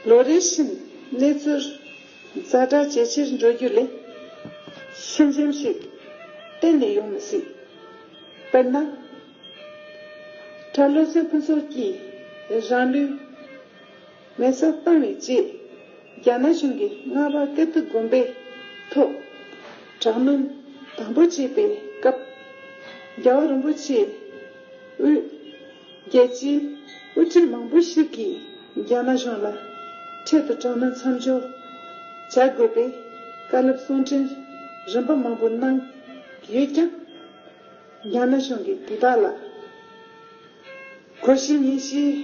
ལོ་རེ་བཞིན་གནས་ཚུལ་ཛ་དྲག་ཇེ་ཆེར་འགྲོ་རྒྱུ་ལས་ཞི་འཇམ་ཞིག་གཏན་ནས་ཡོང་མི་སྲིད། དཔེར་ན། གྲྭ་བློ་གསལ་ཕུན་ཚོགས་ཀྱིས་རང་ལུས་མེར་སྲེག་བཏང་བའི་རྗེས། རྒྱ་ནག་གཞུང་གིས་སྔ་རབས་ཀིརྟི་དགོན་པའི་ཐོག་དྲག་གནོན་དང་པོ་བྱས་པའི་སྐབས། རྒྱལ་བ་རིན་པོ་ཆེ་དབུས་རྒྱལ་སྤྱིའི་དབུ་ཁྲིད་མང་པོ་ཞིག་གིས་རྒྱ་ནག་གཞུང་ལ་འཕྲལ་དུ་དྲག་གནོན་མཚམས་འཇོག་བྱ་དགོས་པའི་བཀའ་སློབ་གསུང་འཕྲིན་རིམ་པ་མང་པོ་གནང་ཡོད་ཀྱང་། རྒྱ་ནག་གཞུང་གིས་དེ་དག་ལ་གོ་ཤེས་ཉན་ཤེས་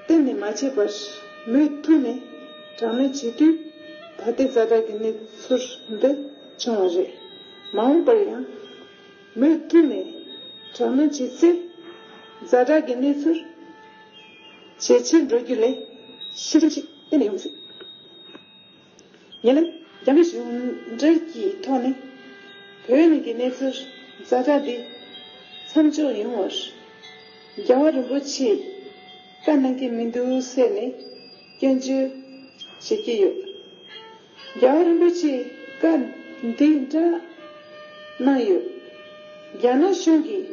གཏན་ནས་མ་བྱས་པར། མུ་མཐུད་ནས་དྲག་གནོན་བྱེད་དུས། ད་ལྟའི་ཛ་དྲག་གི་གནས་ཚུལ་འདི་བྱུང་བ་རེད། མ་འོངས་པར་ཡང་མུ་མཐུད་ནས་དྲག་གནོན་བྱེད་ཚེ་ཛ་དྲག་གི་གནས་ཚུལ་ཇེ་ཆེར་འགྲོ་རྒྱུ་ལས་ཕྱིར་འཐེན་ཞིག་གཏན་ནས་ཡོང་མི་སྲིད། ཉེ་ལམ་རྒྱ་མི་གཞུང་འབྲེལ་གྱི་ཐོག་ནས་བོད་ནང་གི་གནས་ཚུལ་ཛ་དྲག་འདི་མཚམས་འཇོག་ཡོང་བར་རྒྱལ་བ་རིན་པོ་ཆེས་བཀའ་གནང་གི་མི་འདུག་ཟེར་ནས་སྐྱོན་བརྗོད་བྱེད་ཀྱི་ཡོད། རྒྱལ་བ་རིན་པོ་ཆེས་བཀའ་འདི་འདྲ་གནང་ཡོད། རྒྱ་ནག་གཞུང་གིས་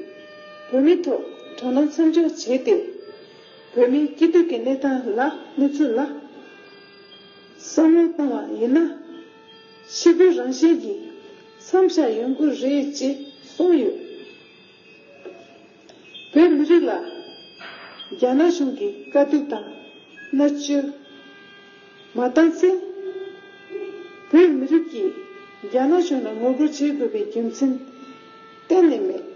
བོད་མིའི་ཐོག་དྲག་གནོན་མཚམས་འཇོག་བྱས་ཏེ། བོད་མིའི་སྐྱིད་སྡུག་གི་གནས་སྟངས་ལ་གནས་ཚུལ་ལ་བསམ་བློ་བཏང་བ་ཡིན་ན། ཕྱི་རྒོལ་རང་བཞིན་གྱིས་མཚམས་བཞག་ཡོང་གི་རེད་ཅེས་གསུངས་ཡོད། བོད་མི་རིགས་ལ་རྒྱ་ནག་གཞུང་གིས་དཀའ་སྡུག་དང་མནར་གཅོད་མ་བཏང་ཚེ། བོད་མི་རིགས་ཀྱིས་རྒྱ་ནག་གཞུང་ལ་ངོ་རྒོལ་བྱེད་དགོས་པའི་རྒྱུ་མཚན་གཏན་ནས་མེད།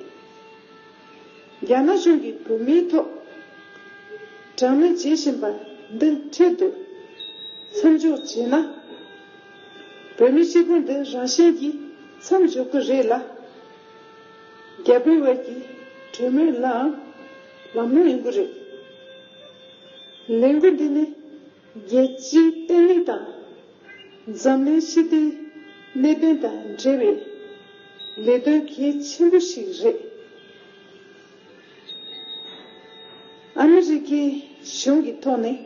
རྒྱ་ནག་གཞུང་གིས་བོད་མིའི་ཐོག་དྲག་གནོན་བྱེད་བཞིན་པ་འདི་འཕྲལ་དུ་མཚམས་འཇོག་བྱས་ན། བོད་མིའི་ཤི་སྐོར་འདི་རང་བཞིན་གྱིས་མཚམས་འཇོག་གི་རེད་ལ། རྒྱ་བོད་བར་གྱི་གྲོས་མོལ་ལའང་ལམ་ལྷོང་ཡོང་གི་རེད། ལས་འགུལ་འདི་ནི་རྒྱལ་སྤྱིའི་བརྟན་ལྷིང་དང་འཛམ་གླིང་ཞི་བདེའི་གནད་དོན་དང་འབྲེལ་བའི་ལས་དོན་གལ་ཆེན་པོ་ཞིག་རེད། ཨ་མི་རི་ཀའི་གཞུང་གི་ཐོག་ནས་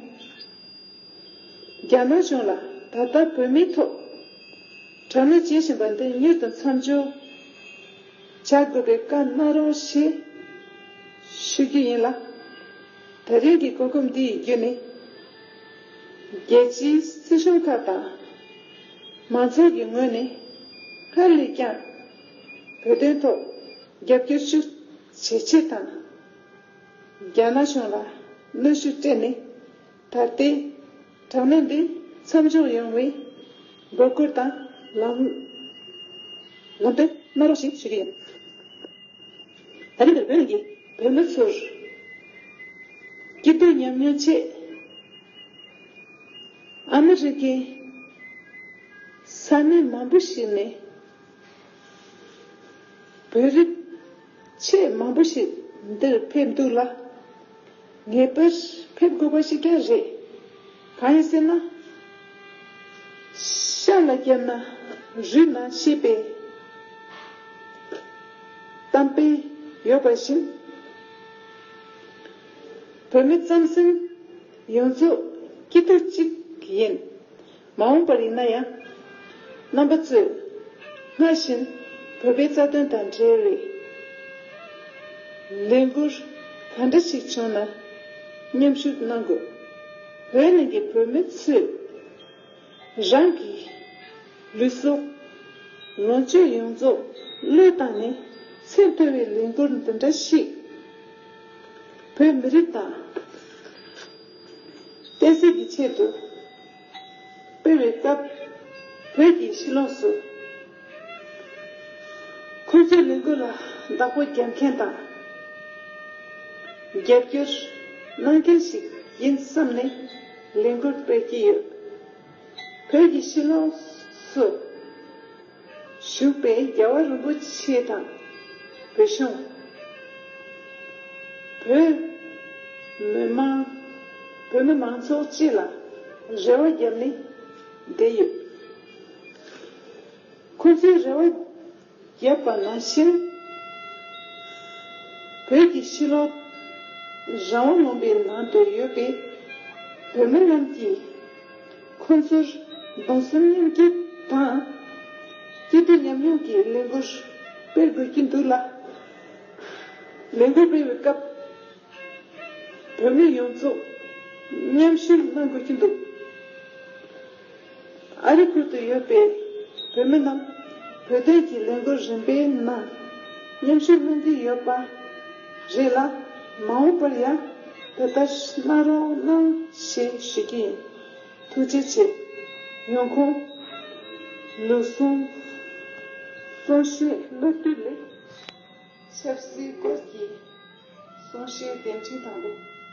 རྒྱ་ནག་གཞུང་ལ་ད་ལྟ་བོད་མིའི་ཐོག་དྲག་གནོན་བྱེད་བཞིན་པ་འདི་མྱུར་དུ་མཚམས་འཇོག་བྱ་དགོས་པའི་བཀའ་གནང་རོགས་ཞེས་ཞུ་རྒྱུ་ཡིན་ལ། ད་རེས་ཀྱི་གོ་སྐབས་འདི་ཡི་བརྒྱུད་ནས་རྒྱལ་སྤྱིའི་སྲིད་གཞུང་ཁག་དང་མང་ཚོགས་ཀྱི་ངོས་ནས་སྔར་ལས་ཀྱང་བོད་དོན་ཐོག་རྒྱབ་སྐྱོར་ཤུགས་ཆེ་ཆེ་དང་། རྒྱ་ནག་གཞུང་ལ་གནོན་ཤུགས་སྤྲད་ནས། ད་ལྟའི་དྲག་གནོན་འདི་མཚམས་འཇོག་ཡོང་བའི་འབོད་སྐུལ་དང་ལམ་ལམ་སྟོན་གནང་རོགས་ཞེས་ཞུ་རྒྱུ་ཡིན། ད་རིང་འདིར་བོད་ནང་གི་བོད་མི་ཚོར་སྐྱིད་སྡུག་མཉམ་མྱོང་ཆེད། ཨ་མི་རི་ཀའི་ས་གནས་མང་པོ་ཞིག་ནས་བོད་རིགས་ཆེས་མང་པོ་ཞིག་འདིར་ཕེབས་འདུག་ལ། ངེས་པར་ཕེབས་དགོས་པ་ཞིག་ཀྱང་རེད། གང་ཡིན་ཟེར་ན། ཤ་ལ་བརྒྱབ་ན་རུལ་ན་ཞེས་པའི་གཏམ་དཔེ་ཡོད་པ་བཞིན། བོད་མི་རྩམ་ཟན་ཡོངས་རྫོགས་སྐྱིད་སྡུག་གཅིག་ཡིན། མ་འོངས་པར་ཡིན་ན་ཡང་། རྣམ་པ་ཚོས་སྔར་བཞིན་བོད་པའི་རྩ་དོན་དང་འབྲེལ་བའི་ལས་འགུལ་ག་འདྲ་ཞིག་བྱུང་ན་མཉམ་ཞུགས་གནང་དགོས། བོད་ནང་གི་བོད་མི་ཚོས་རང་གི་ལུས་སྲོག་ལོངས་སྤྱོད་ཡོངས་རྫོགས་བློས་བཏང་ནས་ཚད་མཐོ་བའི་ལས་འགུལ་འདི་འདྲ་ཞིག་བོད་མི་རིགས་དང་བསྟན་སྲིད་ཀྱི་ཆེད་དུ་སྤེལ་བའི་སྐབས། བོད་ཀྱི་ཕྱི་ལོགས་སུ་ཁོང་ཚོའི་ལས་འགུལ་ལ་བདག་པོ་རྒྱག་མཁན་དང་རྒྱབ་སྐྱོར་གནང་མཁན་ཞིག་ཡིན་བསམ་ནས་ལས་འགུལ་སྤེལ་གྱི་ཡོད། བོད་ཀྱི་ཕྱི་ལོགས་སུ་བཞུགས་པའི་རྒྱལ་བ་རིན་པོ་ཆེ་དང་བོད་གཞུང་། བོད་མི་མང་། བོད་མི་མང་ཚོགས་སྤྱི་ལ་རེ་བ་བརྒྱབ་ནས་བསྡད་ཡོད། ཁོང་ཚོས་རེ་བ་བརྒྱབ་པ་ནང་བཞིན། བོད་ཀྱི་ཕྱི་ལོགས་རང་དབང་ལུང་པའི་ནང་དུ་ཡོད་པའི་བོད་མི་རྣམས་ཀྱིས་ཁོང་ཚོར་གདུང་སེམས་མཉམ་སྐྱེད་དང་། སྐྱིད་སྡུག་མཉམ་མྱོང་གི་ལས་འགུལ་སྤེལ་དགོས་ཀྱི་འདུག་ལ། ལས་འགུལ་སྤེལ་བའི་སྐབས། བོད་མི་ཡོངས་རྫོགས་མཉམ་ཞུགས་གནང་དགོས་ཀྱི་འདུག་ཨ་རི་ཁུལ་དུ་ཡོད་པའི་བོད་མི་རྣམས་བོད་དོན་གྱི་ལས་འགུལ་རིམ་པའི་ནང་མཉམ་ཞུགས་གནང་གི་ཡོད་པ་རེད་ལ། མ་འོངས་པར་ཡང་དེ་ལྟར་གནང་རོགས་གནང་ཞེས་ཞུ་རྒྱུ་ཡིན། ཐུགས་རྗེ་ཆེ། ཡོང་ཁུངས། ལུགས་ཟུང་། གསུང་བཤད་སློབ་དེབ་ལས་ཆབ་སྲིད་སྐོར་གྱི་གསུང་བཤད་དེ་འཕྲིན་དང་པོ།